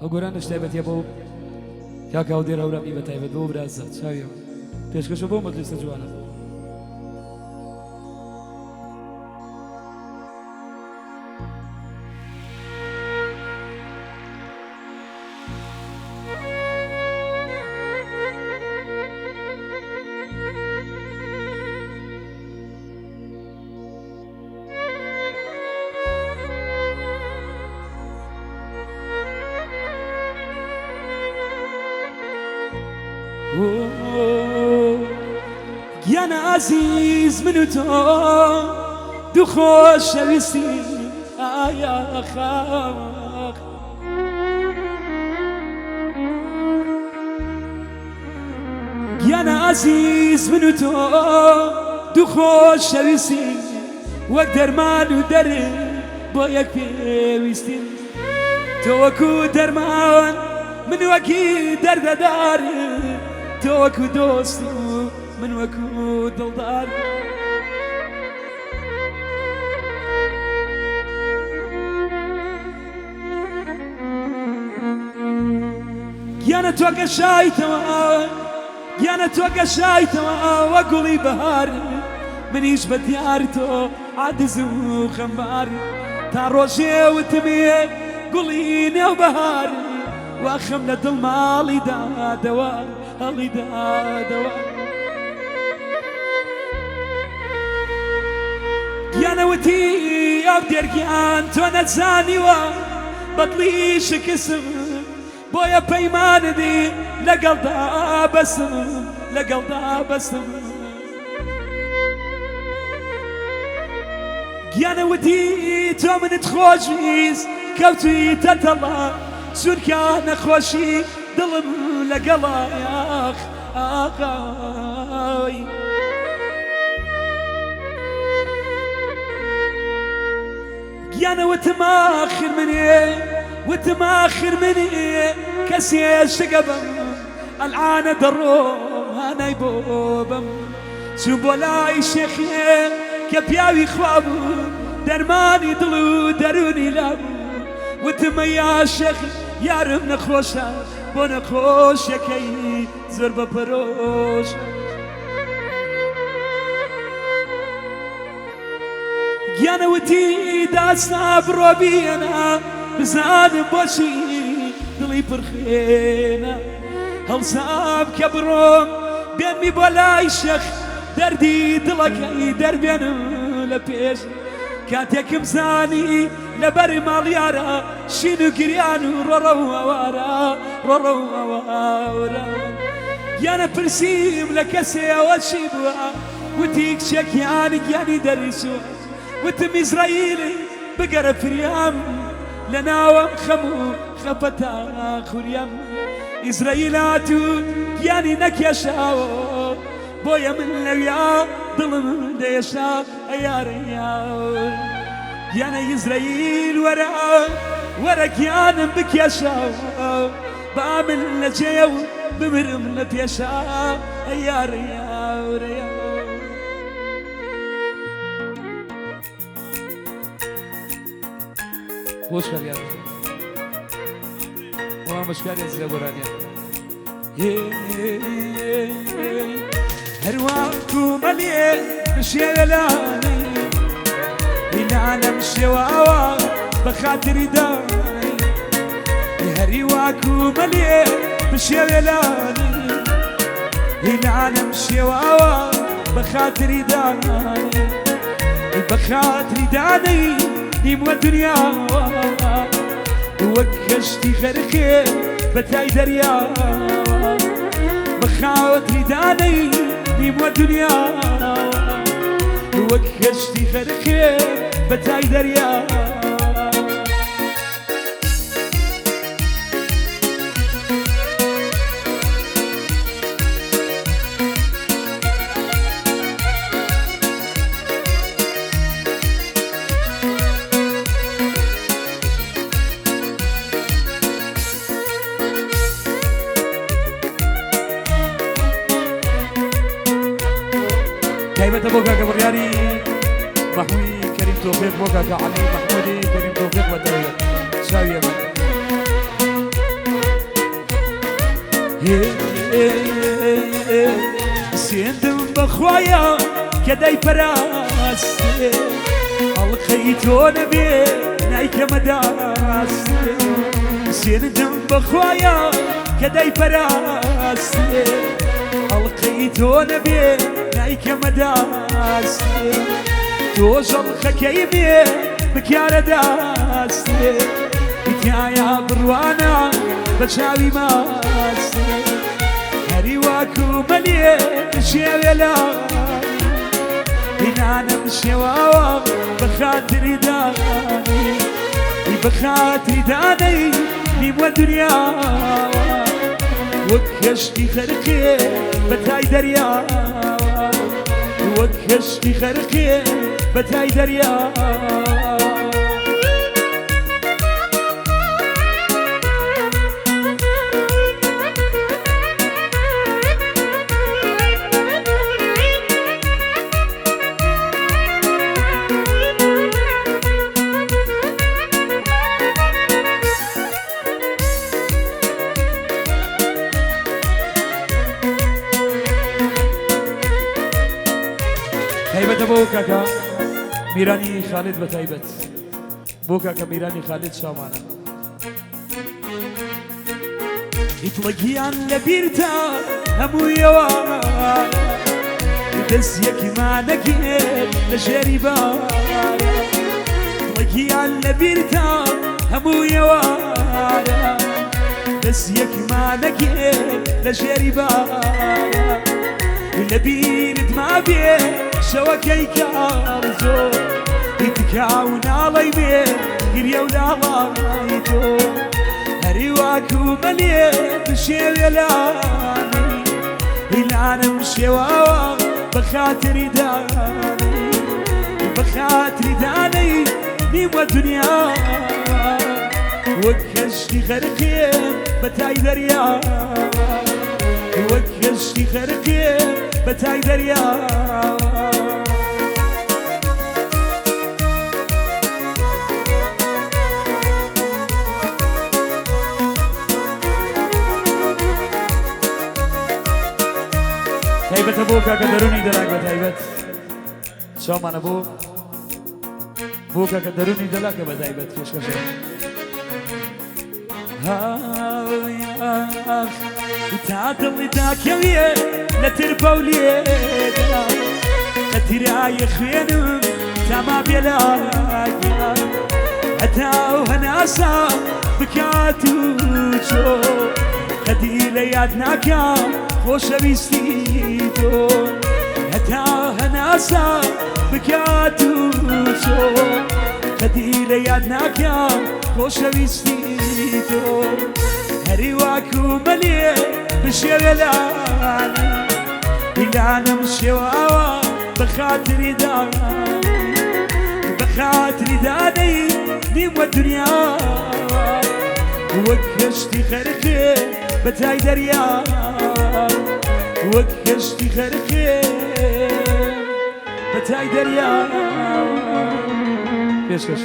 ئەو گۆرانەش تایبەتیە بۆ کاک هاودێر هەورامی بە تایبەت بۆ برازا چاویەوە پێشکەشە بۆ مەجلیسە جوانە. گیانە ئازیز من و تۆ دوو خۆشەویستی ئایا خاخ گیانە ئازیز من و تۆ دوو خۆشەویستین وەک دەرمان و دەرێ بۆ یەک پێویستین تۆ وەکو دەرمان من وەکی دەردەدار تۆ وەکو دۆست و من وەکو دڵدار. گیانە تۆ گەشایتەوە گیانە تۆ گەشایتەوە وە گوڵی بەهار منیش بە دیار تۆ عادز و خەمبار تا ڕۆژێ وتمێ گوڵی نێو بەهار وا خەم لە دڵ ماڵی دادەوە هەڵی دادەوە گیانە وتی ئەو دێرگیان تۆ نەزانیوە بەدڵی شکسم بۆیە پەیماندی لەگەڵدا بەسم لەگەڵدا بەسم گیانە وتی تۆ منت خۆشویست کەوتویتە تەڵە چونکە نەخۆشی دڵم لەگەڵا یاخ ئاخای. گیانە وتم ئاخر منێ وتم ئاخر منێ کەسێ شگە بم ئەلعانە دەڕۆم هانای بۆ بم چووم بۆ لای شێخێ کە پیاوی خوا بوو دەرمانی دڵ و دەروونی لا بوو وتم ئەی یا شێخ یارم نەخۆشە بۆ نەخۆشیەکەی زۆر بە پەرۆشە. گیانە وتی داستا بڕۆ بیێنە بزانم بۆچی دڵی پڕخوێنە هەڵسام کە بڕۆم بێنمی بۆ لای شێخ دەردی دڵەکەی دەربێنم لە پێش کاتێکم زانی لەبەر ماڵیارە شین و گریان و ڕۆڕە و هاوارە ڕۆڕە و هاوارە گیانە پرسیم لە کەسێ ئەوە چی بووە وتی کچێکیان گیانی دەرچووە وتم ئیزرائیلی بگەرە فریام لە ناوەم خەم و خەفەتا خوریام ئیزرائیل هات و گیانی نەکێشاوە بۆیە من لەویا دڵم دەیەشا ئەیارە یار گیانە ئیزرائیل وەرە وەرە گیانم بکێشاوە با من لە جێیە و بمرم لە پێشا ئەیارە یارە یار. بۆ شکاریان مشکاری زلە گۆرانیان هەروەکو مەلێ بشێوێلانەی هینانم شێواوە بە خاتری دانەی هەری واکو مەلێ بشێوێلانەی هینانم شێواوە بە خاتری دانەی بە خاتری دانەی دیموە دنیاوە وەک کەشتی غەرقێ بە تای دەریاوە بە خاتری دانەی دیموە دنیاوە وەک کەشتی غەرقێ بە تای دەریاوە. تایبەتە بۆ کاکە بڕیاری مەحوی کەریم تۆفیق بۆ کاکە عەلی مەحمودی کەریم تۆفیق بە تایبەت چاویە من. سێندم بەخوایە کە دایپەراستێ ئەڵقەی تۆ نەبێ نایکەمە داستێ سێندم بەخوایە کە دایپەراستێ ئەڵقەی تۆ نەبێ نایکەمە داستێ تۆ ژەڵخەکەی بێ بکارە داستێ تایە بڕوانە بە چاوی ماستێ هەری واکو مەلێ شێوێ لانی هینانم شێواوە بە خاتری دانی بە خاتری دانەی نیوە دنیاوە وەک کەشتی خەرقێ بە تای دەریاوە وەک کەشتی خەرقێ بە تای دەریاوە. تایبەتە بۆ کاکە میرانی خالد بە تایبەت بۆ کاکە میرانی خالد شامانە ئیتڵەگیان لە بیرتا هەموویەوە دەست یەکیمانەگێت لە ژێری بارە دڵەگیان لە بیرتا هەموویەوە دەست یەکیمانەگێت لە ژێری بارە لە بیرت مابێ شەوەکەی کاڵ زۆر تکا و ناڵەی بێ گریە و لاڵای تۆ هەری واکو مەلێ بشێوێ لانی هیلانم شێواوە بە خاتری دانەی بە خاتری دانەی نیوە دنیا وەک کەشتی خەرقێ بە تای دەریا وەک کەشتی خەرقێ بە تای دەریا. تایبەتە بۆ کاکە دەرونی دەلاک بە تایبەت چاومانە بۆ بۆ کاکە دەرونی دەلاکە بە تایبەت پێشکەشە. تا دڵی داکەوێ لە ترپە و لێدا قەتیرایە خوێنم تاما بێلاگیا هەتا و هەناسا بکات و چۆ قەدی لە یاد ناکا خۆشەویستی تۆ هەتا هەناسا بکات و چۆ قەدی لە یاد ناکا خۆشەویستی تۆ هەری واکو مەلێ بشێوێ لانم هیلانم شێواوە بە خاتری دانەی بە خاتری دانەی نیوە دنیا وەک کەشتی خەرقێ بە تای دەریا وەک کەشتی خەرقێ بە تای دەریا. پێشکەش.